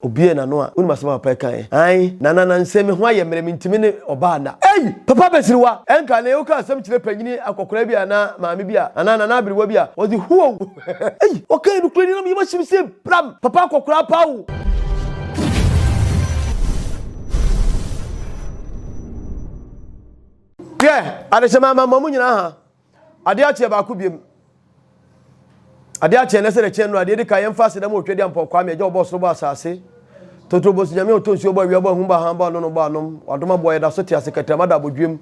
Obuee n'ano a, wonim asɛm a papa yi kaeɛ? Ae, Nana, nansɛ me ho ayɛ mmerɛ, mentumi ne ɔbaa nna. Ei! Papa Bɛsiriwa! Ɛnka ne woka asɛm kyerɛ panyini akɔkoraa bi anaa maame bi a, anaa nana aberewa bi a, ɔse huow! Ei! Ɔkae nokorɛ ni na me yam ahye me sɛ bram! Papa akɔkoraa paa o! Hwɛ, adehyema ama mo nyinaa ha. Adeɛ akyeɛ baako biem. Adeɛ akyeɛ nɛ sɛ de kyeɛ nnora adeɛ di ka yɛmfa aseda mu otwa di ampɔ Kwame agya ɔbɔ soro bɔ asase. Totoro bosu nyame ɔtɔ nsuo bɔ awia bɔ ahum bɔ ahan bɔ anono bɔ anom. Wadom aboa yɛda so te ase kɛtrɛma da abodwiem.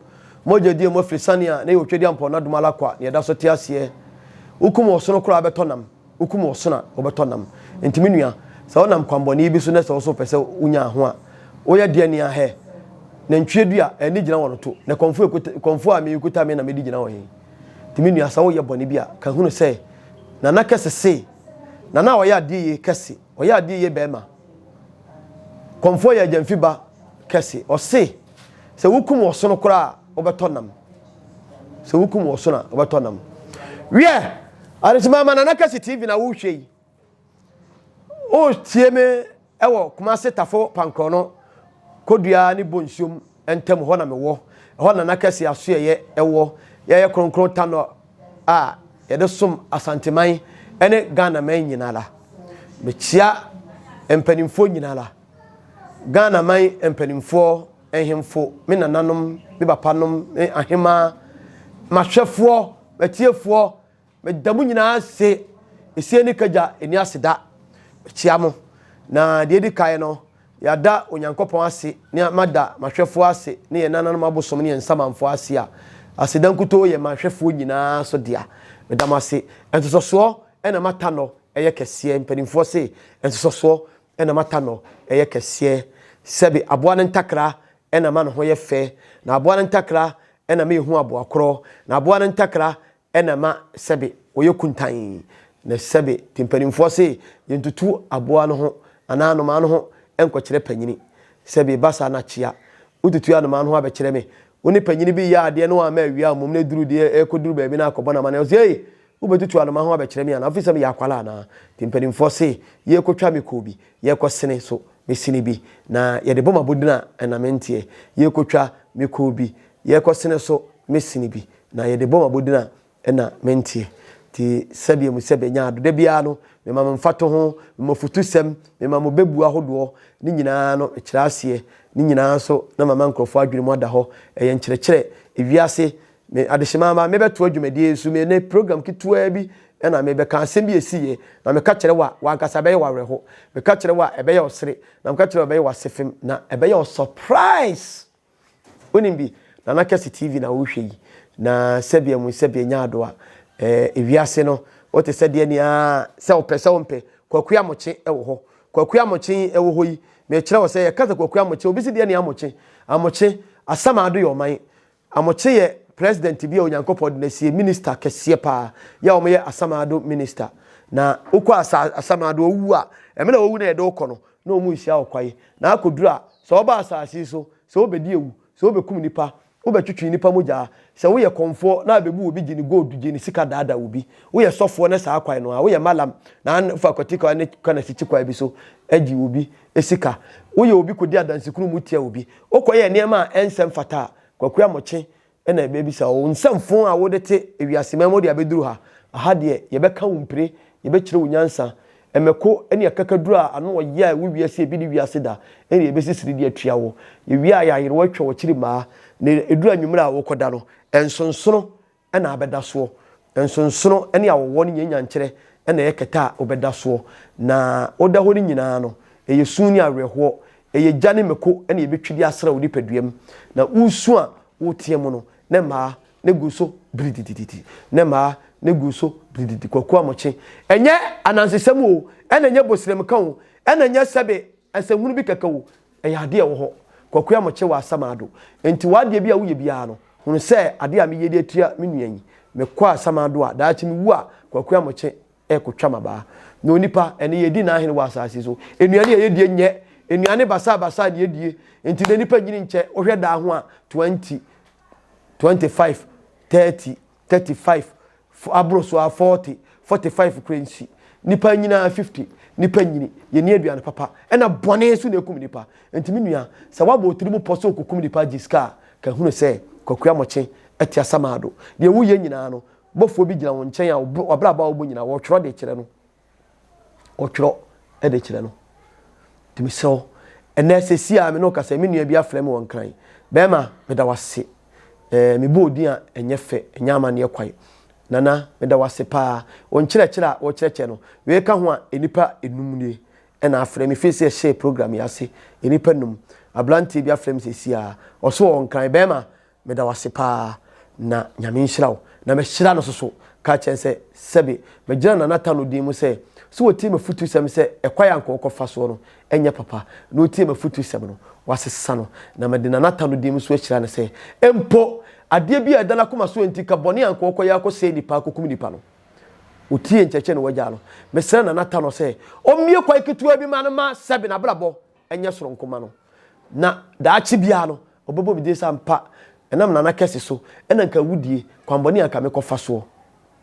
Mogya di emu afiri sane a na yɛ otwa di ampɔ n'adom ala kwa na yɛda so te aseɛ. Wokum ɔsono koraa bɛtɔ nam. Wokum ɔsono a, wobɛtɔ nam. Enti me nua, sɛ wonam kwammɔne bi so na sɛ wo nso wopɛ sɛ wunya ho a, woyɛ deɛ nea hɛ, nantwie dua, ani gyina wɔn to, na kɔmfoɔ ekuta, kɔmfoɔ a mekuta me na mede gyina wɔn he. Enti me nua, sɛ woyɛ bɔne bi a, ka hunu sɛ, Nana kɛse se, Nana a ɔyɛ adeɛ yie kɛse, ɔyɛ adeɛ yie bɛɛma. Kɔmfoɔ yɛ agyamfi ba kɛse. Ɔse, sɛ wokum ɔsono koraa a, wobɛtɔ nam. Sɛ wokum ɔsono a, wobɛtɔ nam. Wiɛ, adekyema ama Nana Kɛse TV na wohwɛ yi. Wotie me ɛwɔ Kumase Tafo Pankrɔno Kodua ne Bonsuom ntam hɔ na mewɔ. Ɛhɔ Nana Kɛse asoɛyɛ ɛwɔ. Yɛyɛ kronkron tanɔ a yɛde som Asanteman ne Ghanaman nyinara. Mekyia mpanimfoɔ nyinara. Ghanaman mpanimfoɔ, nhemfo, me nananom, me papanom, me ahemaa, m'ahwɛfoɔ, m'atiefoɔ, meda mo nyinaa ase. Esie ne kagya ɛni aseda. Mekyia mo. Na deɛ ɛdi kan no, Yɛada Onyankopɔn ase ne mada m'ahwɛfoɔ ase ne yɛn nananom abosom ne yɛn nsamanfoɔ ase a, aseda nkutoo yɛ m'ahwɛfoɔ nyinaa so dea. Meda mo ase. Nsosɔsoɔ na m'atanɔ yɛ kɛseɛ. Mpanimfoɔ se, nsosɔsoɔ na m'atanɔ yɛ kɛseɛ. Sɛbe aboa no ntakra na ma ne ho yɛ fɛ, na aboa no ntakra na ma yɛhu aboa korɔ, na aboa no ntakra na ɛma sɛbe wɔyɛ kuntann, na sɛbe nti mpanimfoɔ se yɛntutu aboa no ho anaa anomaa no ho nkɔkyerɛ panyini. Sɛbe ba saa na kyea. Wotutu anomaa no ho abɛkyerɛ me. Wo ne panyini bi yɛ adeɛ na wamma awia mmom na ɛduru deɛ ɛrekɔduru baabi na akɔbɔ no amaneɛ. Ɔse ei! Wobɛtutu anomaa ho abɛkyerɛ me anaa? Wofiri sɛ meyɛ akwadaa anaa? Nti mpanimfoɔ se yɛrekɔtwa me kɔɔ bi, yɛrekɔsene so mesene bi, na yɛde bɔ m'abodin a ɛna menteɛ. Yɛrekɔtwa me kɔɔ bi, yɛrekɔsene so mesene bi. Na yɛde bɔ m'abodin a ɛna menteɛ. Nti sɛdeɛ mu sɛ bɛnya ado. Da biara no, mema mo mfatoho, mema afutusɛm, mema mo bɛbuo ahodoɔ, ne nyinaa no mekyerɛ aseɛ. Ne nyinaa nso na mama nkurɔfoɔ adwene mu ada hɔ. Ɛyɛ nkyerɛkyerɛ. Ewiase, me adehyema mma, mebɛtoa dwumadie yi so. Me ne program ketewaa bi na mebɛka asɛm bi a ɛsiiɛ. Na meka kyerɛ wo a, w'ankasa ɛbɛyɛ wo awerɛho. Meka kyerɛ wo a, ɛbɛyɛ wo sere. Na meka kyerɛ wo a, ɛbɛyɛ wo asefem. Na ɛbɛyɛ wo surprise. Wonim bi? Nana Kɛse TV na wohwɛ yi. Na sɛbea mu sɛbea nya ado a, eh, ewiase no, wote sɛ deɛ nea sɛ wopɛ sɛ wompɛ. Kwaku Amokye wɔ hɔ. Kwaku Amokye wɔ hɔ yi, mekyerɛ wo sɛ yɛka sɛ Kwaku Amokye, obi si deɛ nea Amokye. Amokye, Asamado yɛ ɔman. Amokye yɛ president bi a Onyankopɔn de no asie, minister kɛseɛ paa, yɛ a wɔyɛ Asamado minister. Na wokɔ asa Asamado, owu a, ɛmɛ na wawu na yɛde wokɔ no, na wɔn nhyia wo kwae. Na akɔduru a, sɛ wɔba asase yi so, sɛ wobɛdi awu, sɛ wobɛkum nnipa, wobɛtwetwe nnipa mogya, sɛ woyɛ kɔmfoɔ na abɛbu obi gye ne gold, gye ne sika daadaa obi, woyɛ sɔfoɔ na saa kwan no ara, woyɛ malam na wofa kwati kwan ne kwanasakyi kwan bi so gye obi sika, woyɛ obi kɔdi adansekunumu mu tia obi, wokɔyɛ nneɛma a ɛnsɛ mfata a, Kwaku Amokye na ɛbɛbisa wo. Wo nsɛmfoo a wode te ewiase man mu de abɛduru ha, aha deɛ yɛbɛka wo mpire, yɛbɛkyerɛ wo nyansa. Mmako ne akakaduro a ano ɔyɛ a ɛwɔ wiase a ebi nni wiase da na yɛbɛsisiri de atua wo. Yɛwie a yɛayere wo atwa w'akyiri mmaa, na ɛduru anwummerɛ a wokɔda no, nsonsono na abɛda soɔ. Nsonsono ne awɔwɔ ne nyanyankyerɛ na ɛyɛ kɛtɛ a wobɛda soɔ. Na woda hɔ no nyinaa no, ɛyɛ su ne awerɛhoɔ, ɛyɛ gya ne mako na yɛbɛtwi de asra wo nipaduam. Na woresu a woreteam no, na mmaa no gu so biridididi, na mmaa no gu so birididi. Kwaku Amokye, ɛnyɛ anansesɛm o, ɛna ɛnyɛ bosrɛmka o, ɛna ɛnyɛ sɛbe asɛnhunu bi kɛkɛ o, Ɛyɛ adeɛ a ɛwɔ hɔ. Kwaku Amokyɛ wɔ Asamado. Enti w'adeɛ bi a woyɛ biara no, hunu sɛ adeɛ a meyɛ de atua me nua yi, mekɔ Asamado a, daakye mewu a, Kwaku Amokyɛ rekɔtwa m'abaa. Na onipa, ɛnnɛ yɛredi n'ahene wɔ asase so. Nnuane a yɛdie nyɛ nnuane basabasa na yɛdie. Enti na nnipa nyini nkyɛ. Wohwɛ daa ho a, 20, 25, 30, 35, aboro so a 40, 45 kura nsi. Nnipa nyinaa 50, nnipa nyini, yɛnni aduane papa, ɛna bɔne nso na ɛkum nnipa. Nti me nua, sɛ woabɔ wo tiri mu pɔ sɛ wokɔkum nnipa agye sika a, ka hunu sɛ Kwaku Amokyɛ te Asamado. Deɛ woyɛ nyinaa no, bɔfoɔ bi gyina wo nkyɛn a w'abrabɔ a wobɔ nyinaa, wɔtwerɛ de kyerɛ no. Wɔtwerɛ de kyerɛ no. Nti mesrɛ wo, ɛnɛ sɛsi a me ne wo kasa, me nua bi afrɛ me wɔ Nkran. Bɛrima, meda wo ase. Ɛɛ, mebɔ odin a ɛnyɛ fɛ, ɛnyɛ amanneɛ kwan. Nana, meda wo ase paa. Wo nkyerɛkyerɛ a wokyerɛkyerɛ no, wei ka ho a, nnipa enum nie ɛna afrɛ me firi sɛ yɛhyɛɛ program yi ase. Nnipa num. Aberanteɛ bi afrɛ me sɛsi a, ɔso wɔ Nkran. Bɛrima, Meda wo ase paa na Nyame nhyira wo na mahyira no soso ka kyerɛ no sɛ sɛbe megyina Nana Tano din mu sɛ sɛ ɔtie m'afutusɛm sɛ ɛkwan a anka ɔkɔfa soɔ no ɛnyɛ papa na ɔtie m'afutusɛm no wasesa no na mede Nana Tano din mu nso ahyira no sɛ mpo adeɛ bi a ɛda n'akoma so nti ka bɔne a anka ɔkɔyɛ akɔsɛe nipa akɔkum nipa no ɔtie nkyerɛkyerɛ na wagyaa no. Mesrɛ Nana Tano sɛ ɔmmue kwan ketewa bi ma no ma sɛbe n'abrabɔ nyɛ soronko ma no na daakye biara no Ɔbɛbɔ me din sɛ ampa ɛnam Nana kɛse so ɛna nka awudie, kwanbɔne a nka mekɔfa soɔ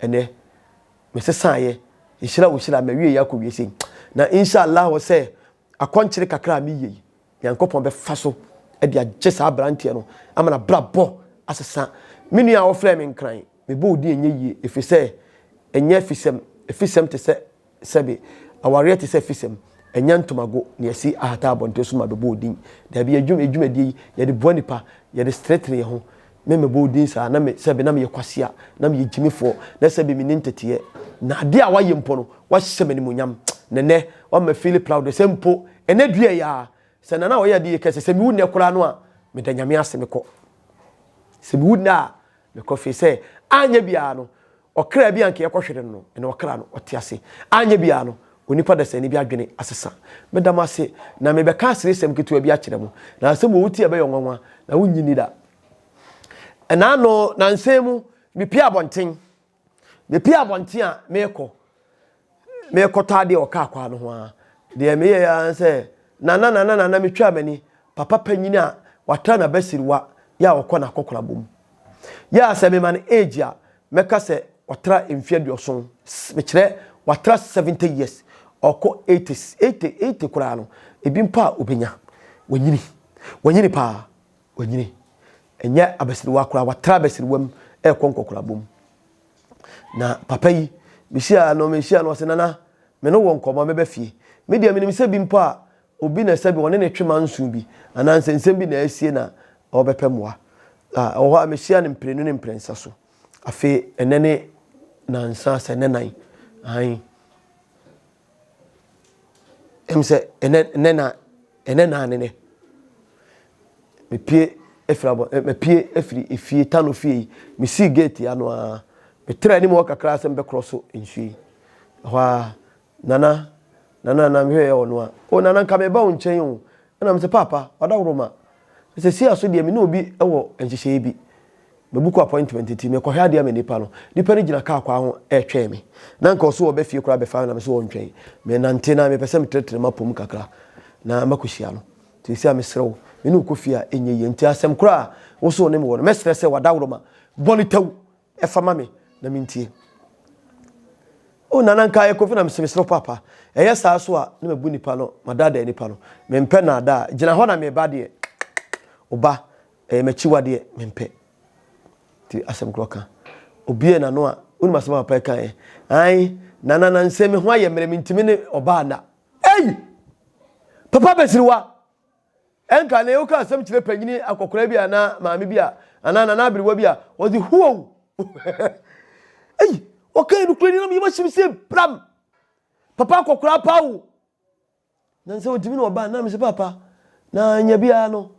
ɛnɛ mesesaeɛ, nhyira wo nhyira mawieɛ akɔwie sei na Insha Allah sɛ akɔnkyere kakra a meyɛ yi Nyankopɔn bɛfa so de agye saa abranteɛ no ama n'abrabɔ asesa. Me nua a ɔfrɛɛ me Nkran, mebɔ wo din ɛnyɛ yie ɛfiri sɛ ɛnyɛ afisɛm, afisɛm te sɛ Sɛbe, awareɛ te sɛ fisɛm, ɛnyɛ ntomago na yɛasi ahata abɔnten so ma bɛbɔ wo din. Daabi, yɛn dwuma, dwumadie yi, yɛde boa nnipa, yɛde tenetene yɛn ho. Me mebɔ wo din saa, na me, sɛbe, na meyɛ kwasea, na meyɛ gyimifoɔ, na sɛbe menni nteteɛ. Na adeɛ a woayɛ mpo no, woahyɛ me animuonyam. Na ɛnnɛ, woama me feeli proud sɛ mpo ɛnnɛ dua yi ara, sɛ Nana a ɔyɛ adeɛ yi kɛse, sɛ mewu nnɛ koraa no a, meda Nyame ase mekɔ. Sɛ mewu nnɛ a, mekɔ firi sɛ anyɛ biara no, Ɔkra bi a anka yɛkɔhwere no no, ɛnna ɔkra no, ɔte ase. Anyɛ biara no, onipa dasani bi adwene asesa. Meda mo ase, na mebɛka aseresɛm ketewa bi akyerɛ mo. Na asɛm wɔ wo ti a ɛbɛyɛ nwanwa, na wonnye nni da. Ɛna ano, nansa yi mu, mepue abɔnten. Mepue abɔnten a merekɔ. Merekɔtɔ adeɛ wɔ kaa kwan no ho ara. Deɛ meyɛɛ ara ne sɛ, nana, nana, nana, metwaa m'ani. Papa panyin a watra n'abasiriwa yɛ a ɔkɔ n'akɔkorabɔ mu. Yɛ a sɛ mema no age a, mɛka sɛ watra mfe aduɔson. Mekyerɛ watra 70 years, ɔkɔ 80, 80, 80 koraa no, ebi mpo a obenya. Wanyini. Wanyini paa. Wanyini. Ɛnyɛ abasiriwa koraa, watra abasiriwa mu ɛrekɔ nkɔkorabɔ mu. Na papa yi, mehyia no, mehyia no, ɔse nana, me no wɔ nkɔmmɔ, mɛba fie. Me deɛ menim sɛ bi mpo a, obi na sɛbi ɔne ne twe manso bi, anaa nsɛnsɛm bi na asie na ɔrebɛpɛ mmoa. Ah, ɛwɔ hɔ a mehyia no mprenu ne mprɛnsa so. Afei, ɛnɛ ne nansa, sɛ ɛnɛ nan. Ahan. Ɛm sɛ ɛnɛ ɛnɛ na ɛnɛ na ne nɛ. Mepie efiri abɔ ɛ mepie efiri efie tano fie yi. Mesii gate ano ara. Metra anim hɔ kakra sɛ mebɛkorɔ so nsuo yi. Ɛhɔ ara nana nana nana mehwɛ yɛ ɔno a. O nana nka meba wo nkyɛn o. Ɛna mesɛ paapa wadaworoma. Sɛsi a so deɛ me ne obi wɔ nhyehyɛeɛ bi. Mabuku appointment nti mekɔhwɛ adeɛ ama nipa no. Nipa no gyina kaa kwan ho ɛretwɛn me. Na nka ɔso ɔbɛ fie koraa bɛfa me na me so ɔntwɛn. Menante na mepɛ sɛ metrɛtrɛ m'apɔ mu kakra na makɔhyia no. Nti sɛsi a mesrɛ wo, me ne wo kɔ fie a ɛnyɛ yie. Nti asɛm korɔ a wo so wo ne me wɔ no, mɛsrɛ sɛ wadaworoma bɔ no tɛw Fa ma me na mentie. O Nana nka ayɛ kofi na mese mesrɛ wo paapa. Ɛyɛ saa so a na mabu nipa no, madaadaa nipa no. Mempɛ naadaa. Gyina hɔ na meba deɛ. Oba, ɛyɛ m'akyiwadeɛ, mempɛ. Nti asɛm korɔ ka. Obie n'ano a, wonim asɛm a papa yi kaeɛ? Ae, Nana nansɛ me ho ayɛ mmerɛ mentumi ne ɔbaa nna. Ei! Papa Basiriwa! Ɛnka ne woka asɛm kyerɛ panyini akɔkora bi anaa maame bi a anaa nana aberewa bi a ɔdze huow ei ɔka yɛ nokorɛ ni na meyɛ mahyem sɛ bram papa akɔkora paa o na sɛ ɔntumi na ɔba na mesɛ papa na nya biara no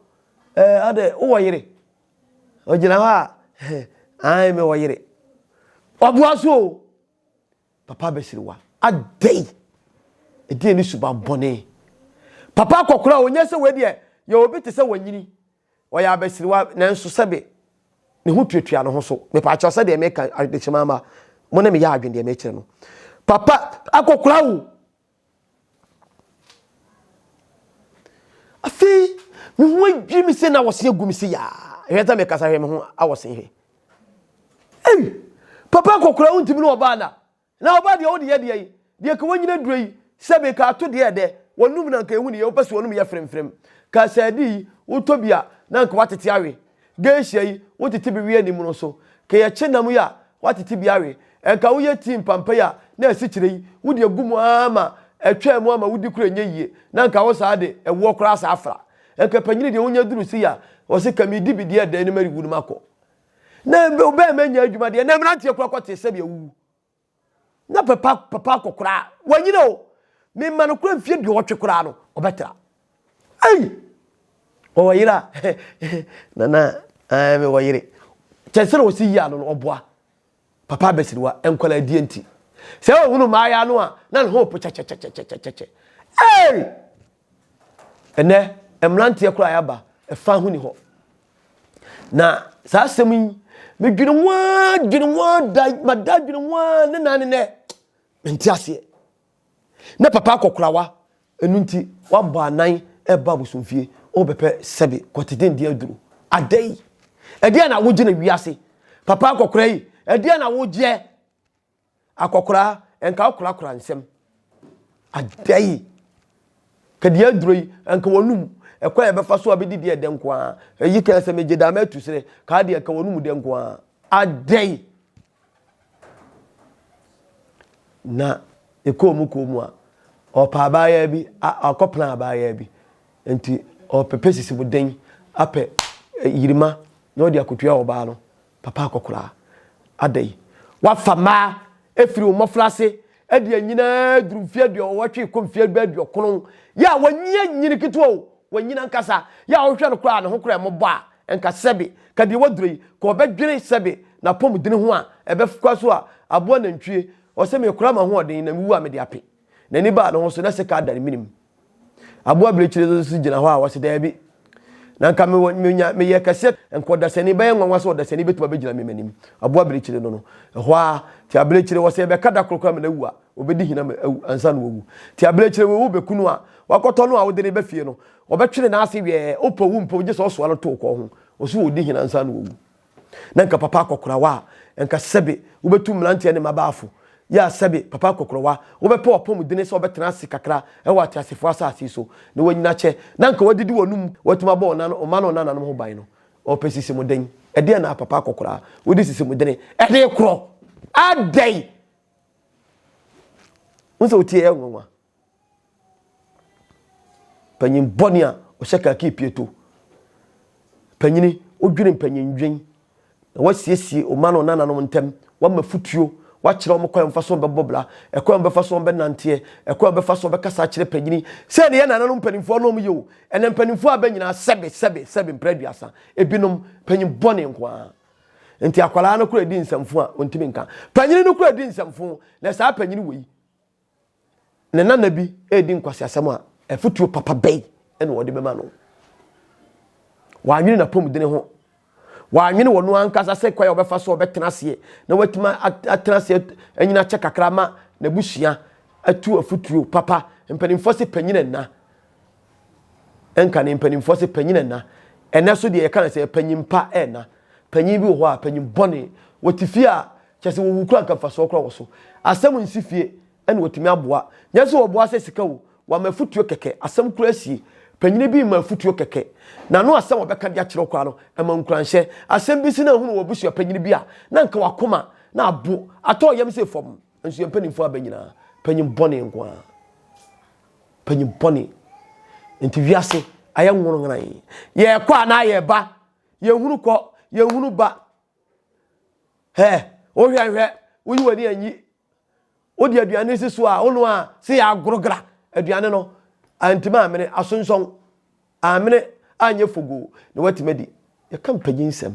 ɛɛ adɛ wowɔ yere ɔgyina hɔ a ae mewɔ yere ɔboa so o Papa abasiriwa adɛn? Ɛdeɛn ne suban bɔne? Papa akɔkora a ɔnyɛ sɛ wei deɛ yɛ obi te sɛ wanyini ɔyɛ abasiriwa nanso sɛbe ne ho tuatua ne ho so. Mepaakyɛw sɛdeɛ meka adekyema ma mo ne meyɛ adwene deɛ mekyerɛ no. Papa akɔkora o. Afei me ho adwiri me sɛ na awɔse agu me se yaa. Hwɛ sɛ mekasa hwɛ me ho awɔse hwɛ. Ei! Papa akɔkora wontumi ne ɔbaa na. Na ɔbaa deɛ wode yɛ deɛ yi. Deɛ ka wanyini aduro yi, sɛbe ka ato deɛ ɛdɛ, wɔnum na nka ehu ne yɛ, wopɛ sɛ wɔnum yɛ fremfrem. Ka sɛɛde yi, wotɔ bi a, na nka watete awe. Geisha yi, wotete bi we anim no so. Ka yɛkye nam yi a, watete bi awe. Nka woyɛ tii mpampa yi a, na asikyire yi, wode agu mu ara ma ɛtwaa mu ama wodi koraa ɛnyɛ yie. Na nka wo saa de, ɛwoɔ koraa saa afra. Nka panyini deɛ wonya duru sei a, ɔse ka medi bi deɛ ɛdɛn na marewu no makɔ. Na wobɛɛma nya adwuma deɛ, na mmeranteɛ koraa kɔte sɛdeɛ awuwu. Na papa papa akɔkoraa wanyina o mema no kora mfie duɔwɔtwe koraa no ɔbɛtra ei ɔwɔ yere a nana ɛɛ mewɔ yere kyɛ sɛ na wɔsi yi ano no ɔboa papa abɛsiriwa nkwadaa die nti sɛ ɔhunu mmaayɛ ano a na ne ho po kyɛkyɛkyɛkyɛkyɛkyɛ ei Ɛnnɛ, mmeranteɛ koraa yɛaba, ɛfa ho ni hɔ. Na saa asɛm yi, medwene ho ara, dwene ho ara, da, mada dwene ho ara ne nan ne nɛ, mente aseɛ. Na papa akɔkorawa, ɛno nti, wabɔ anan ɛba abosomfie, wobɛpɛ sɛbe kɔtedendeɛ aduro. Ada yi, ɛdeɛ na wogye na wiase? Papa akɔkora yi, ɛdeɛ na wogyeɛ? Akɔkoraa, nka wokorakora nsɛm. Ada yi, ka deɛ aduro yi, nka wɔnum. Ɛkwan a yɛbɛfa so a bɛdi deɛ ɛdɛ nko ara. Eyi kan sɛ megye daa matu serɛ, kaa deɛ nka wɔnum dɛ nko ara. Ada yi. Na ɛkɔɔ mu kɔɔ mu a, ɔpɛ abaayewa bi, akɔpena abaayewa bi. Nti ɔpɛpɛ sisi mu den apɛ yirima na ɔde akotua ɔbaa no. Papa akɔkoraa ada yi, woafa mmaa afiri wo mmɔfraase de anyini ara aduru mfeɛ aduɔwɔtwe kɔ mfeɛ bɛ aduɔkron yɛ a wanyini anyini ketewa o, wanyini ankasa yɛ a wohwɛ no koraa ne ho koraa mmɔbɔ a nka sɛbe ka deɛ waduro yi ka ɔbɛdwene sɛbe n'apɔmudene ho a ɛbɛkɔ so a aboa nantwie ɔsɛ mekora m'ahoɔden na mewu a mede ape n'ani baa ne ho so na sika ada ne menem. Aboa birekyire no nso gyina hɔ a ɔse daabi. Na nka mewɔ menya meyɛ kɛseɛ nka ɔdasani bɛyɛ nwanwa sɛ ɔdasani bɛtumi abɛgyina me m'anim. Aboa birekyire no no ɛhɔ ara te abirekyire wɔ sɛ yɛbɛka da koro koraa ma no awu a ɔbɛdi hina ma awu ansa na wawu. Te abirekyire wɔ wo bɛku no a wakɔtɔ no a wode no ba fie no ɔbɛtwene n'ase wɛɛ wopɛ wo mpɛ wo gye sɛ ɔsoa no to wo kɔn ho ɔso ɔdi hina ansa na wawu. Na nka papa akɔkorawa a, nka sɛbe wobɛtu mmeranteɛ ne mmabaafo. Yɛ a sɛbe papa akɔkorawa, wobɛpɛ w'apɔmudene sɛ wobɛtena ase kakra wɔ ateasefoɔ asase yi so, na woanyini akyɛ, na nka woadidi w'anom, woatumi abɔ wo nan, wo mma ne wo nananom ho ban no. Ɔpɛ sisimuden. Ɛdeɛn na papa akɔkoraa wode sisimudene ɛde rekorɔ? Adɛn? Wo sɛ wotie ɛyɛ nwanwa. Panyin bɔne a ɔhyɛ kakii pieto. Panyini, wodwene mpanyindwen, na wasiesie wo mma ne wo nananom ntam, wama afutuo, wakyerɛ wɔn kwan a wɔmfa so wɔbɛbɔ bra, ɛkwan a wɔbɛfa so wɔbɛnanteɛ, ɛkwan a wɔbɛfa so wɔbɛkasa akyerɛ panyini. Sɛ ne yɛ nananom mpanimfoɔ no wɔyɛ o, ɛnɛ mpanimfoɔ a bɛ nyinaa sɛbe sɛbe sɛbe mprɛ aduasa, ebinom panyin bɔne nko ara. Nti akwadaa no kora di nsɛmfo a ɔntumi nka. Panyini no kora di nsɛmfo, na saa panyini wɔ yi, ne nana bi redi nkwaseasɛm a, afotuo papa bɛn na wɔde bɛma no? Wɔanwene n'apɔmuden ho. Wɔanwene wɔn ankasa sɛ kwan a wɔbɛfa so ɔbɛtena aseɛ na watumi atena aseɛ anyina akyɛ kakra ma n'abusua atu afotuo papa. Mpanimfoɔ se panyin ɛnna. Ɛnka ne mpanimfoɔ se panyin ɛnna. Ɛnɛ so deɛ yɛka no sɛ panyin pa ɛnna. Panyin bi wɔ hɔ a panyin bɔne. Wɔte fie a Kyerɛ sɛ wɔwu koraa nka mfasoɔ koraa wɔ so. Asɛm nsi fie ɛna wɔtumi aboa. Nyɛ sɛ wɔboa sɛ sika o, wɔama afutuo kɛkɛ. Asɛm koraa sie. Panyini bi rema afutuo kɛkɛ. N'ano asɛm a ɔbɛka de akyerɛ wo koraa no, ɛma nkuranhyɛ. Asɛm bi si na ahunu wɔ abusua panyini bi a, na anka w'akoma na abo atɔ yam sɛ fam. Nso yɛn mpanimfoɔ aba nyinaa, panyin bɔne nko ara. Panyin bɔne. Nti wiase ayɛ nwononwonan. Yɛrekɔ anaa yɛreba, yɛnhunu kɔ, yɛnhunu ba. Hɛ, wohwɛ nhwɛ, woyi w'ani anyi. Wode aduane si so a, wono a, se yɛ agorogra aduane no. Antimi amene, asonsɔn amene anyɛ fogoo na woatumi adi. Yɛka mpanyinsɛm,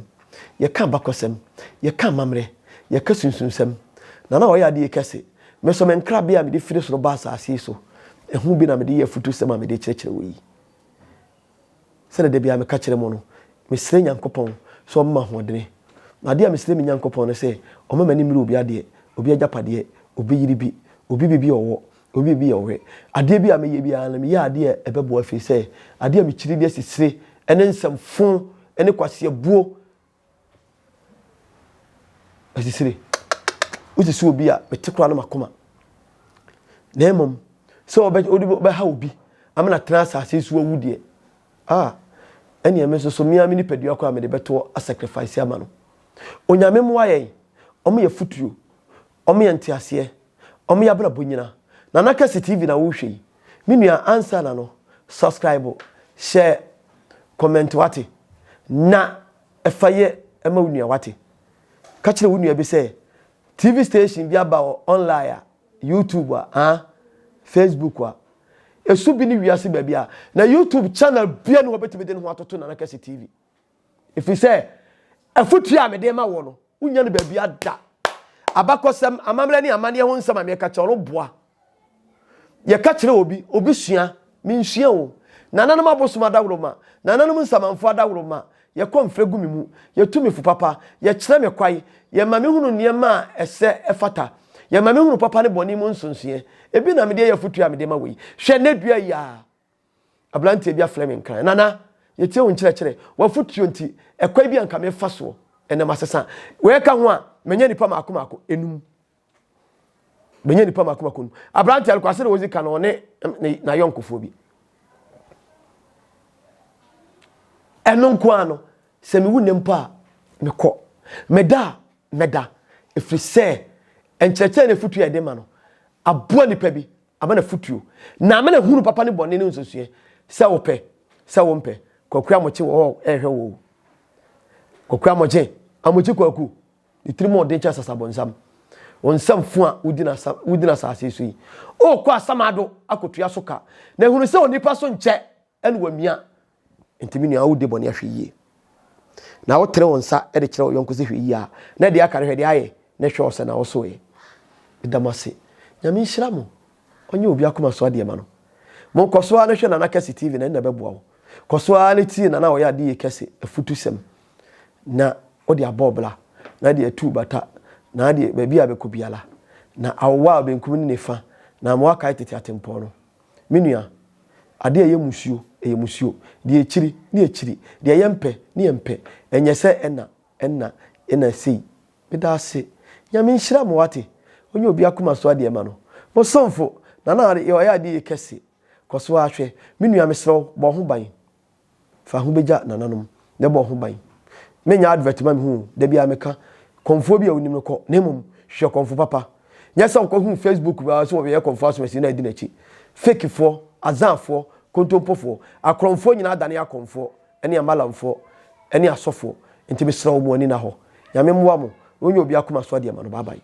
yɛka abakɔsɛm, yɛka amammerɛ, yɛka sunsunsɛm. Na na ɔyɛ adeɛ kɛse. Me nso me nkrabea a mede firi soro ba asase yi so, ɛho bi na mede yɛ afutusɛm a mede kyerɛkyerɛ wo yi. Sɛdeɛ da biara meka kyerɛ mo no, mesrɛ Nyankopɔn sɛ ɔmma me ahoɔdene. Na adeɛ a mesrɛ me Nyankopɔn ne sɛ, ɔmma m'ani mmere obi adeɛ, obi agyapadeɛ, obi yere bi, obi biribi a ɔwɔ, obi biribi a ɔwɛ. Adeɛ bi a meyɛ biara no, meyɛ adeɛ a ɛbɛboa ɛfiri sɛ, adeɛ a mekyiri ne asisire ne nsɛm fo ne kwaseabuo. Asisire. Wosisi obi a, mete koraa na m'akoma. Na mmom sɛ wode wobɛha obi ama no atena asase so awu deɛ, ah, ɛneɛ me nso so me ara me nipadua koraa mede bɛtoɔ asacrifice ama no. Onyame mmoa yɛn, ɔmo yɛ futuo, ɔmo yɛ nteaseɛ, ɔmo yɛ abrabɔ nyina. Nana Kɛse TV na wohwɛ yi. Me nua ansa na no, subscribe, share, comment wate, na ɛfa yɛ ɛma wo nua wate. Ka kyerɛ wo nua bi sɛ TV station bi aba wɔ online a, YouTube a, ah, Facebook a, ɛsu bi ne wiase baabi a, na YouTube channel bia ne hɔ bɛtumi de ne ho atoto Nana Kɛse TV. Ɛfiri sɛ, afotuo a mede ma wɔ no, wonya no baabi ada. Abakɔsɛm, amammerɛ ne amanneɛ ho nsɛm a meka kyerɛ no boa. Yɛka kyerɛ obi, obi sua, mensua o. Nananom abosom adaworoma, nananom nsamanfoɔ adaworoma, yɛkɔ mfrɛ gu me mu, yɛtu me fo papa, yɛkyerɛ me kwae, yɛma mehunu nneɛma a ɛsɛ ɛfata, yɛma mehunu papa ne bɔne mu nsonsoeɛ. Ebi na mede yɛ afotuo a mede ma wɔ yi. Hwɛ nnɛ dua yi ara. Aberanteɛ bi afrɛ me Nkran. Nana, yɛtie wo nkyerɛkyerɛ. W'afotuo nti, ɛkwan bi a nka mefa soɔ, ɛnnɛ masesa. Wei ka ho a, manya nnipa mmaako mmaako enum. Manya nnipa mmaako mmaako enum. Aberanteɛ no, Kwasi na ɔdzi ka no, ɔne n'ayɔnkofoɔ bi. Ɛno nko ara no, sɛ mewu nnɛ mpo a, mekɔ. Meda a, mɛda. Ɛfiri sɛ, nkyerɛkyerɛ ne afotuo a yɛde ma no, aboa nnipa bi Ama no afotuo, na ama no ahunu papa ne bɔne no nsonsonoeɛ, sɛ wopɛ, sɛ wompɛ. Kwaku Amokye wɔ hɔ rehwɛ wo o. Kwaku Amokye, Amokye Kwaku, ne tirim ɔden kyɛ sasabonsam. Wo nsam fo a wodi no asa, wodi no asase so yi. Wokɔ asamado akɔtua so ka, na hunu sɛ onipa so nkyɛ ɛna wamia. Nti me nua wodi bɔne ahwɛ yie. Na wotene wo nsa de kyerɛ wo yɔnko sɛ hwɛ yie a, na deɛ aka no hwɛ deɛ ayɛ na hwɛ ɔsɛ na wosoeɛ. Meda mo ase. Nyame nhyira mo. Ɔnyɛ obi akoma so adeɛ ma no. Mo kɔ so ara na hwɛ Nana Kɛse TV na ɛno na ɛbɛboa wo. Kɔ so ara na tie Nana a ɔyɛ ade yie kɛse afutusɛm na wode abɔ ɔbra na de atu bata na adeɛ baabi a bɛkɔ biara na awowa a benkum ne nifa na ama woakae tete atempɔn no. Me nua, adeɛ a ɛyɛ musuo, ɛyɛ musuo. Deɛ ɛkyiri, ne ɛkyiri. Deɛ yɛmpɛ, ne yɛmpɛ. Ɛnyɛ sɛ ɛna, ɛna, ɛna sei. Meda ase. Nyame nhyira mo wate. Ɔnyɛ obi akoma so adeɛ ma no. Mo somfo, Nana ɔyɛ adeɛ yie kɛse. Kɔ so ara hwɛ. Me nua mesrɛ wo, bɔ wo ho ban. Fa ho bɛgya nananom na bɔ ho ban. Menyɛ advert ma me ho o, da biara meka, kɔmfoɔ bi a wonim no kɔ, na mmom hwehwɛ kɔmfo papa. Nyɛ sɛ wokɔhu Facebook biara sɛ wɔyɛ kɔmfoɔ asomasi na adi n'akyi. Fakefoɔ, azaafoɔ, kontompofoɔ, akorɔmfoɔ nyinaa adane akɔmfoɔ ne amalamfoɔ ne asɔfoɔ. Nti mesrɛ wo mo ani nna hɔ. Nyame mmoa mo na ɔnyɛ obi akoma so adeɛ ma no. Bye bye.